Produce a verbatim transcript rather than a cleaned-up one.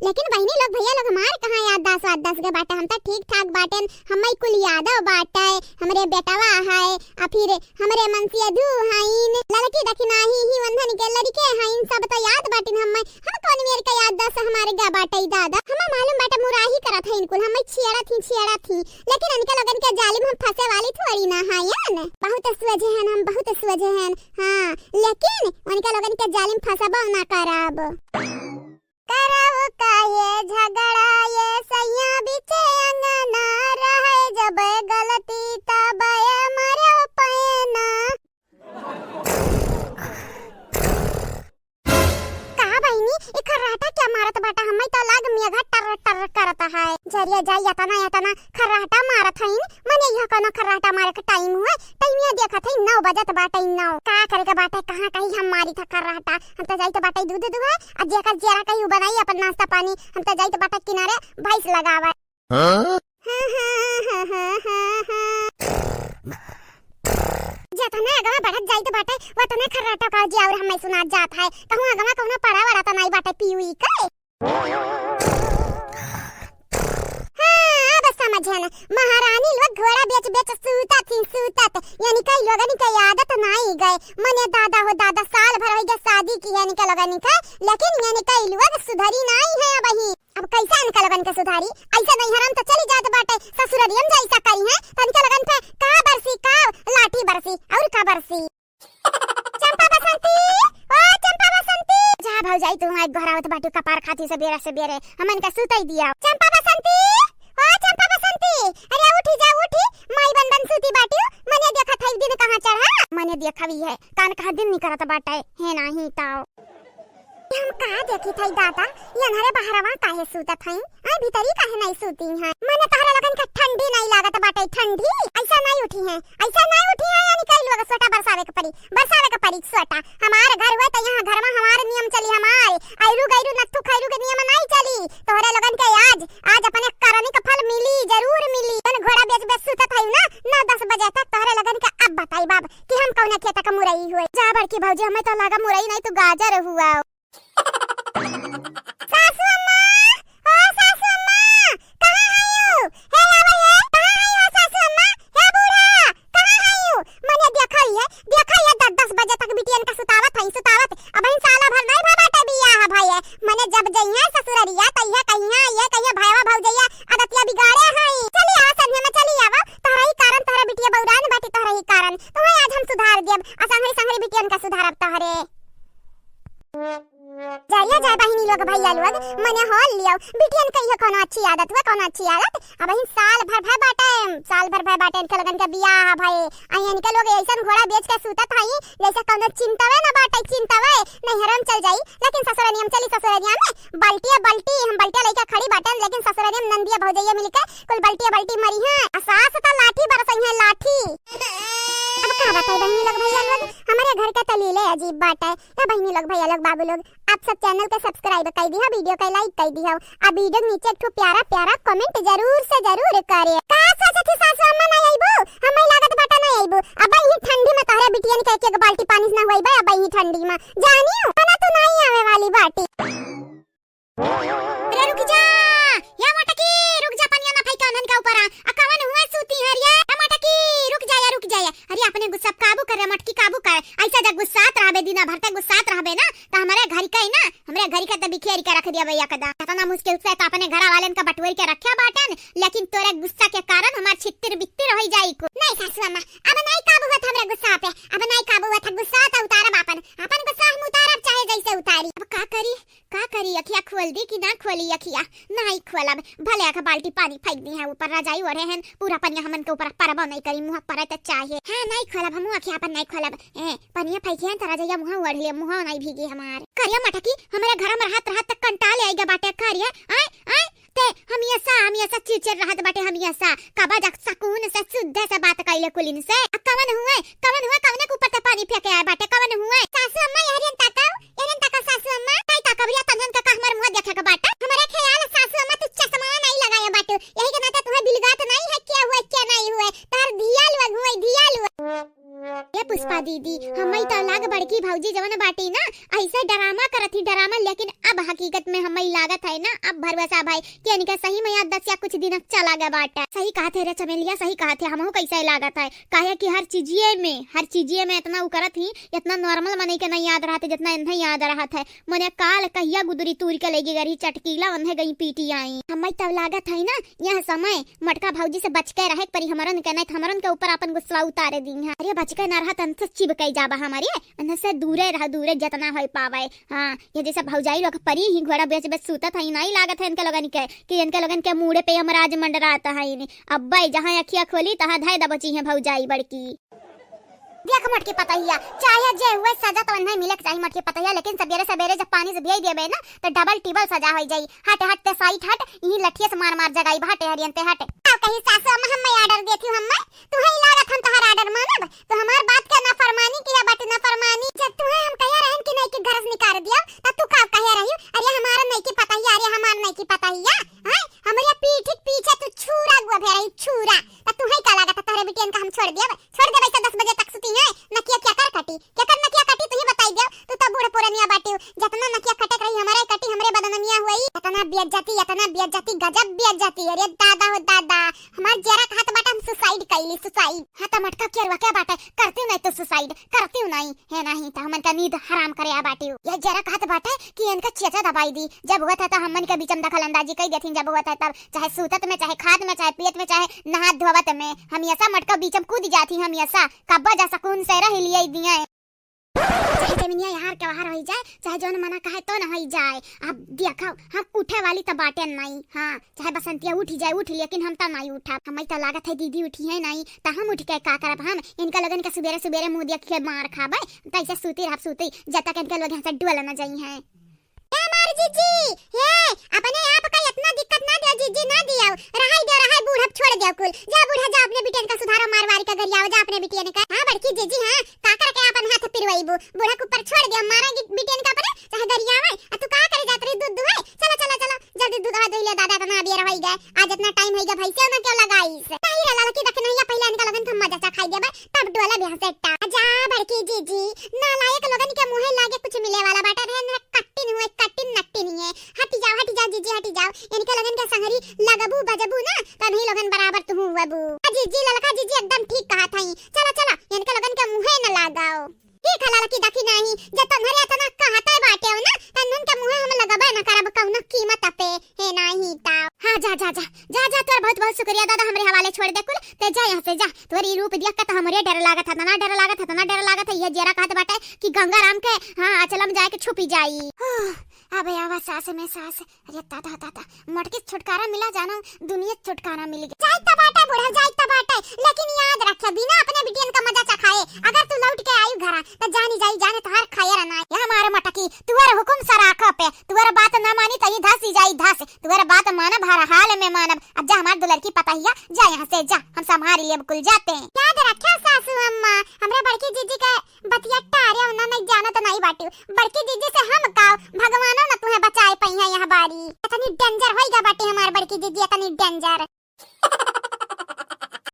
लेकिन बहिनी लोग, भइया लोग, हमार कहाँ याददाश्त वाददाश्त के बाटे, हम त ठीक ठाक बाटेन, हम्मै कुल यादव बाटे, हमरे बेटवा है, आ फिर हमरे मनसेधू हईन, ललकी दखिनाही ही वंधन के लड़िके हईन, सब त याद बाटिन हम्मै। हम कौन मेर के याददाश्त हमार गा बाटे दादा, हम्मै मालूम बाटे मुराही करत हईन कुल, हम्मै छेड़त ही, छेड़त ही, लेकिन इनका लोगन के जालिम हम फंसे वाली थोड़ी ना हयन। बहुत सोझे हन हम, बहुत सोझे हन, हाँ, लेकिन उनका लोगन के जालिम फंसबो ना करब। करब काहे झगड़ा ये सैया बीचे अंगना, रहे जब गलती तब मरे पैना। का बहिनी, ई खर्राटा क्या मारत बाटा? हम्मै त लाग मेघा टर टर करत है। जरिया जाई, एतना एतना खर्राटा मारत हईन, मने यह कौनो खर्राटा मारे के टाइम हुए? टाइमिया देखत हई, नौ बजत बाटे, नौ। का करे के बाटे, कहाँ कहीं हम मारी था खर्राटा? हम त जाई त बाटे दूध दुहे, आ जेकर जेरा कहीं उ बनाई अपन नाश्ता पानी, हम त जाई त बाटे किनारे भैंस लगावे। हाँ? हाँ, हाँ, हाँ, हाँ, हाँ, हाँ। जतने आगवा बढ़त जाइत बाटे, वतने खर्राटा का आवाज और हम्मै सुनात जात है। कहूँ आगवा कौनो पड़ा वड़ा त नाई बाटे पीवी के? हाँ, अब समझन। महारानी लोग घोड़ा बेच बेच सूतत ही सूतत, यानी कई लोगन के आदत नाई गए। मने दादा हो दादा, साल भर होइ गए शादी किहे इनके लोगन के, लेकिन यानी कई लोग सुधरी नाई है अबही। अब कैसे इनका लोगन के सुधारी? ऐसा नैहरम त चली जात बाटे, ससुररियम जैसा करी है, त इनका लोगन पे का बरसी, का लाठी बरसी और का बरसी? चंपा बसंती, ओ चंपा बसंती। जा भौजाई, तू एक गोहरावत बाटू कपार खाती सबेरे सबेरे, हमन का सुतई दिया। चंपा बसंती, ओ चंपा बसंती, अरे उठी जा, उठी, माई बन बन सूती बाटू, मने देखत है दिन कहाँ चढ़ा, मने देखवी है, कान कहाँ दिन निकरत बाटे, है नाही ताओ। हम का देखी थई दादा, ये अन्हरे बहरवा काहे सूतत हई? आ भीतरी काहे नाई सूती हैं? मने तहरे लोगन के ठंडी नाई लागत बाटे, ठंडी? ऐसा नाई उठी हैं, ऐसा नाई उठी हैं, यानी कई लोग सोटा बरसावे के पड़ी, बरसावे के पड़ी सोटा। हमार घर हुए त यहाँ घर में हमार नियम चली, हमार आयरू गैरू नत्थू खैरू के नियम नाई चली। तोहरे लोगन के आज, आज अपने करनी का फल मिली, जरूर मिली। जौन घोड़ा बेच बेच सूतत हई ना, नौ दस बजे तक तोहरे लोगन के अब बताई बाब कि हम कौने खेत का मुरई हुए। जा बड़की भौजी, हमें तो लागा मुरई नाई, तू गाजर हुआ। सासू अम्मा, ओ सासू अम्मा, कहाँ हयू? हे आवे हे, कहाँ हयू सासू अम्मा? हे बूढ़ा, कहाँ हयू? मने देखा ही है, देखा ही है, दस दस बजे तक बिटियन का सुतावत हई, सुतावत। अबहिन साला भर नाई भा बाटे बियाह भये। मने जब जइहे ससुररिया, तइहे कहिहे, ये कहिहे भयवा भौजैया, आदतिया बिगाड़े हई। चली आवा संझे में, चली आवा, तोहरा ही कारण तोहरा बिटिया बौरान बाटी, तोहरा ही कारण। तुम्हें आज हम सुधार देब, आ संघरी संघरी बिटियन का सुधारब तोहरे। जाइया जाए बहिनी लोग, भैया लोग, मने होल लियो। बिटियन के इहे कौनो अच्छी आदत हुए, कौनो अच्छी आदत। अबहिन साल भर भय बाटे, साल भर भय बाटे इनके लोगन के बियाह भये। आ इनके लोग ऐसन घोड़ा बेच के सूतत हई, जैसे कौनो चिंतवे न बाटे, चिंतवे। नैहरम चल जाई, लेकिन ससुरनियम चली, ससुरनिया में बल्टिया बल्टी, हम बल्टिया लइके खड़ी बाटेन, लेकिन ससुरनियम नंदिया भौजैया मिलके कुल बल्टिया बल्टी मरी हैं। आ सास त लाठी बरसई हैं, लाठी। अब का बताई बहिनी लोग, भैया लोग, हमारे घर के तलीले अजीब बाटे। ए बहिनी लोग, भैया लोग, बाबू लोग, आप सब channel के subscribe कई दिहा, video के like कई दिहा, आ video के नीचे एक ठो प्यारा प्यारा comment जरूर से जरूर करे। का सोचत ही सासू अम्मा, नहीं अइबू? हमें लागत बाटा नहीं अइबू। अब ही ठंडी में तोहरे बिटियन के एक एक बाल्टी पानी से ना होइबे, अब ही ठंडी में जानी हो ना, तू नहीं आवे वाली बाटी। अरे रुक जा, या मटकी, रुक जा, पनिया ना फेंका उन्हन के ऊपर। आ, आ कवन हुए सूती है रे? ए मटकी, रुक जा या, रुक जा या। अरे अपने गुस्सा पे काबू कर रे मटकी, काबू कर। ऐसा जब गुस्सात रहबे, दिना भर तक गुस्सात रहबे ना, त हमरे घर के ना, हमरे घर के त बिखेर के रख दिया भैया कदा। इतना मुश्किल से त अपने घर वालन का बटोर के रखे बाटन, लेकिन तोरे गुस्सा के कारण हमार छित्तिर बित्तिर हो जाई को। नहीं सासू अम्मा, अब नहीं काबू होत हमरे गुस्सा पे, अब नहीं काबू होत, गुस्सा त उतारब अपन, अपन गुस्सा हम उतारब चाहे जैसे उतारी। अब का करी? का करी, अखिया खोल दी कि ना खोली अखिया? नाई खोलब। भले आके बाल्टी पानी फेंक दी है ऊपर, रजाई ओढ़े हैं, पूरा पनिया हमन के ऊपर परबो नहीं करी, मुँह परे त चाहे। हाँ, नाई खोलब, हमहू अखिया अपन नाई खोलब। ए, पनिया फेंकी है त रजाइया मुँह ओढ़ ले, मुँह नाई भीगी हमार। करिया मटकी, हमरे घर में रहत रहत तक कंटाल आइगा बाटे। करिया, आय, आय, ते हम ऐसा, हम ऐसा चिड़चिड़ रहत बाटे, हम ऐसा। कबा जक सकून से, शुद्ध से बात कैले कुलिन से। आ कवन हुए, कवन हुए, कवने के ऊपर ते पानी फेंके आए बाटे, कवन हुए? सासू अम्मा, यहरियन ताकाओ, यहरियन ताकाओ सासू अम्मा। काई ताकाओ भैया, तन्हन का का हमर मुँह देखे के बाटे? हमरे ख्याल सासू अम्मा तू चश्मा नहीं लगाए बाटे, यही के नाते तुम्हें बिलगात नहीं है, क्या हुए, क्या नहीं हुए। तार धिया लोग हुए, धिया लोग। ए पुष्पा दीदी, हमई त लाग बड़की भौजी जवन बाटी ना, ऐसे ड्रामा करत ही ड्रामा, लेकिन अब हकीकत में हमई लागत है ना, अब भरोसा भाई कि इनका सही में याद दसिया कुछ दिन चला गया बाटा। सही कहत है रे चमेलिया, सही कहत है, हमहू कैसे लागत है, काहे कि हर चीजिए में, हर चीजिए में इतना उ करत ही, इतना नॉर्मल मनई के नहीं याद रहत है जितना इन्हें याद रहत है। मने काल कहिया गुदरी तूर के लेगी गरी चटकीला, उन्हें गई पीटी आई। हमई तब लागत है ना, यह समय मटका भौजी से बच के रहे के परी हमरन के, नहीं त हमरन के ऊपर आपन गुस्सा उतारे दी है। अरे बच के ना रहा तन से चिपके जाबा हमारे, उन्हें से दूरे रह, दूरे जितना हो पावे। हाँ, ये जैसे भौजाई लोग परी ही घोड़ा बेच बेच सूतत है, नहीं लागत है इनके लोगन के कि इनके लोगन के मूड़े पे यमराज मंडरात है। अब्बे जहाँ अखिया खोली तहाँ धै दबची है भौजाई बड़की। देख मोटकी पतहिया, चाहे जे हुए सजा तो नहीं मिले के चाही मोटकी पतहिया, लेकिन सबेरे सबेरे जब पानी से भियाई देबे ना तो डबल टिबल सजा हो जाई। हट हट ते साइड हट, यही लठिया से मार मार जगाई हटे हरियन ते हट। का कही सासू अम्मा, हम मैं ऑर्डर देती हूँ, हम मैं तुम्हें लागत हम तोहर ऑर्डर मानब, तो हमार बात के नाफरमानी किया बाटे नाफरमानी। जब तुम्हें हम कहे रहन कि नहीं कि घर से निकाल दिया तो तू का कहे रही? अरे हमारा नहीं की पतहिया, अरे हमार नहीं की पतहिया, हैं? हमरे पीठ के पीछे तू छूरा गुआ फेरा ही छूरा, तो तुम्हें का लागत है तोहरे बिटियन का हम छोड़ दिया? छोड़ देबै तो दस बजे तक सुती हैं। नकिया क्या कर कटी? क्या कर नकिया कटी, तू ही बताई देव। तू तो बूढ़ पुरनिया बाटिउ, जितना नकिया कटे के रही, हमरे कटी, हमरे बदनमिया हुई। इतना बेइज्जती, इतना बेइज्जती, गजब बेइज्जती। अरे दादा हो दादा, हमार जरा कहत बाटे हम सुसाइड कैली, सुसाइड। हाँ, त मटका केरवा क्या बाटे, करती नहीं तो सुसाइड, करती नहीं, है नहीं तो हमन का नींद हराम करे आ बाटिउ। ये जरा कहत बाटे कि इनका चेचा दबाई दी, जब हुआ था तो हमन के बीच में दखल अंदाजी कई देथिन, जब हुआ था तब, चाहे सूतत में, चाहे खात में, चाहे पियत में, चाहे नहात धोवत में, हमेशा मटका बीच में कूद जाती, हमेशा कब्बा जा सुकून से रह लिए दिए। चाहे जमीनिया यहाँ के बाहर होई जाए, चाहे जौन मना कहे तो न होई जाए। अब देखो, हम उठे वाली तो बाटे नहीं। हाँ, चाहे बसंतिया उठ जाए, उठ, लेकिन हम तो नहीं उठब। हमें तो लागत है दीदी उठी है नहीं, तो हम उठ के का करब? हम इनका लोगन के सुबेरे सुबेरे मुँह देख के मार खाबे, तो ऐसे सूती रहब, सूती, जब तक इनके लोग यहाँ से डोल न जाई हैं। ए हमार जीजी, हे, अपने आप का इतना दिक्कत ना दियो जीजी, ना दियो। रहाई दियो, रहाई, बूढ़ा छोड़ दियो कुल। जा बूढ़ा, जा अपने बिटियन का सुधारो, मार वारी का गरियाओ, जा अपने बिटियन का। हाँ बड़की जीजी, हाँ, का करके अपन हाथ पिरवाईबू? बूढ़ा के ऊपर छोड़ दियो, मारा गि-, बिटियन का अपने, चाहे गरियावे। आ तू का करे जात रही दूध दुहे? चला, चला, चला, जल्दी दूध दुहा दुह ले दादा, इतना अबेर होई गए। आज इतना टाइम होई गया, भैंसे ना क्यों लगाई से? नहीं रे ललकी, देख नहीं, पहले इनका लोगन का मजा चा खाई देबे, तब डोला बिहान से टा। जा बड़की जीजी, नालायक लोगन के मुँहे लागे कुछ मिले वाला बाटे रे, ना कट्टिन हुए, कट्टिन नट्टिन हुए। हट जाओ, हट जाओ जीजी, हट जाओ। इनके लोगन के संगरी लगबू बजबू ना, त नहीं लोगन बराबर तुहू हुएबू। आ जीजी, ललका जीजी एकदम ठीक कहा था। चला, चला, इनके लोगन के मुँहे न लगाओ। ठीक है ललकी, देखी नहीं, जब तुम्हारे इतना कहते बाटे हो ना, त इनके मुँहे हम लगबे न करब कौनो कीमत पे, है नहीं ता। हाँ, जा, जा, जा, जा, जा, तोर बहुत, बहुत शुक्रिया दादा, हमरे हवाले छोड़ दे कुल, ते जा यहाँ से जा। तोर ई रूप देख के तो हमरे डर लागत है, इतना डर लागत है, इतना डर लागत है, ये जेरा कहत बाटे कि गंगा राम के, हाँ, अचलम जाए के छुपी जाई। ओह, अबे आवा सास में सास, अरे दादा, दादा, मटकी से छुटकारा मिला जानो, दुनिया से छुटकारा मिल गया। जाई त बाटे बूढ़ा, जाई त बाटे, लेकिन याद रखे, बिना अपने बिटियन का मजा चखाए अगर तू लौट के आई घरा, त जानी जाई जाने तोहार खैर ना। ये हमारे मटकी, तुअर हुकुम सराखा पे, तुअर बात ना मानी त ई धस ही जाई धस, तुअर बात मानब हर हाल में मानब। अब जा हमार दुलर की पतहिया, जा यहाँ से जा, हम संभाल लेब कुल जाते हैं। याद रखे सासू अम्मा, हमरा बड़की जीजी के बतिया टारे उन्ना नहीं जानत नहीं बाटी। बड़की जीजी से हम काव, भगवानो न तुहे बचाए पइहे यहाँ बारी। इतनी डेंजर होइगा बाटी हमार बड़की जीजी, इतनी डेंजर।